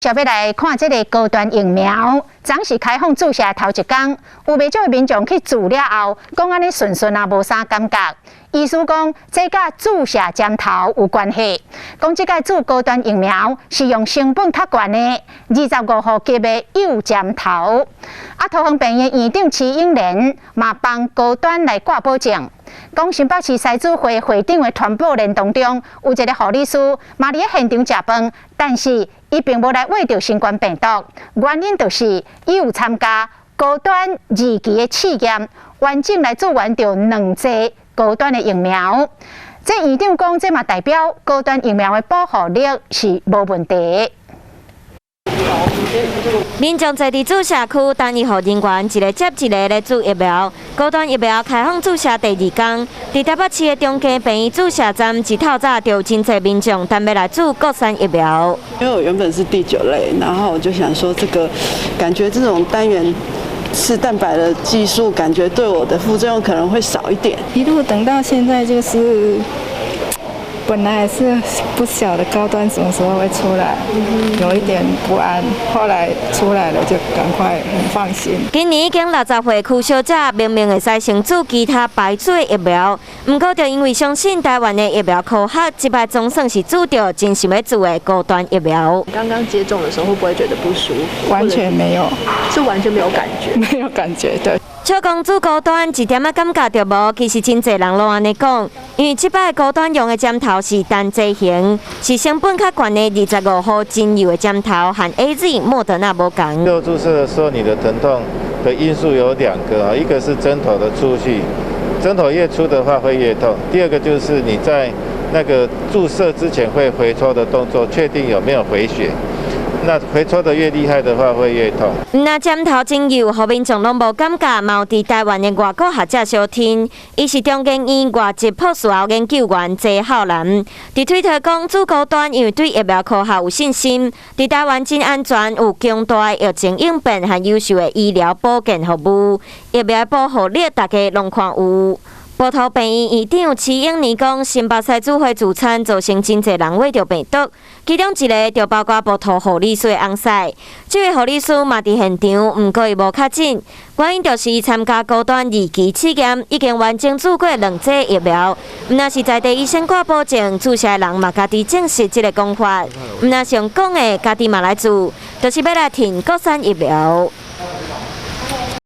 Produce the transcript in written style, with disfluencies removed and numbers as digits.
接欲來看這个高端疫苗，昨是開放注射頭一工，有袂少民眾去注了後，講按呢順順啊，無啥感覺。醫師講，這佮注射針頭有關係。講這擺注高端疫苗是用成本較懸的25號級的幼針頭。啊，桃園病院院長徐英蓮嘛幫高端來掛保證。講新北市獅子會會長的傳播鏈當中，有一个護理師嘛佇咧現場食飯，但是伊並無來秽著新冠病毒，原因就是伊有參加高端二期的試驗，完整來注完著兩劑高端的疫苗。這院長講，這嘛代表高端疫苗的保護力是無問題。民眾坐佇注射區，等醫護人員一个接一个咧注疫苗。高端疫苗開放注射第二工，佇台北市的中正病院注射站，一透早就有真濟民眾等欲來注國產疫苗。因為我原本是第九類，然後我就想說，這個感覺這種單元次蛋白的技術，感覺對我的副作用可能會少一點。一路等到現在，就是本來是不曉得高端什麼時候會出來，有一點不安。後來出來了，就趕快很放心。今年已經60歲柯小姐，明明會使先注其他牌子的疫苗，毋過就因為相信台灣的疫苗科學，這擺總算是注著真想欲注的高端疫苗。剛剛接種的時候，會不會覺得不舒服？完全沒有，是完全沒有感覺，沒有感覺，對。笑講注高端一點仔感覺都無，其實真濟人攏按呢講，因為這擺高端用的針頭是單劑型，是成本較懸的25號真幼的針頭，和 AZ、莫德納無仝。做注射的時候，你的疼痛的因素有兩個啊，一個是針頭的粗細，針頭越粗的話會越痛；第二個就是你在那個注射之前會回抽的動作，確定有沒有回血。那回抽得越厲害的話，會越痛。毋但針頭真幼，予民眾攏無感覺，嘛有佇台灣的外國學者相聽。伊是中研院外籍博士後研究員謝浩南，佇推特講，注高端因為對疫苗科學有信心，佇台灣真安全，有強大的疫情應變和優秀的醫療保健服務，疫苗保護力大家攏看有。埔桃病院院長徐英年講，新北獅子會自殘造成真濟人秽著病毒，其中一个就包括埔桃護理師的翁婿。這位護理師嘛佇現場，毋過伊無確診，原因就是伊參加高端二期試驗，已經完整注過兩劑疫苗。毋但是在地醫生掛保證，注射的人嘛家己證實這个講法。毋但上講的，家己嘛來注，就是欲來挺國產疫苗。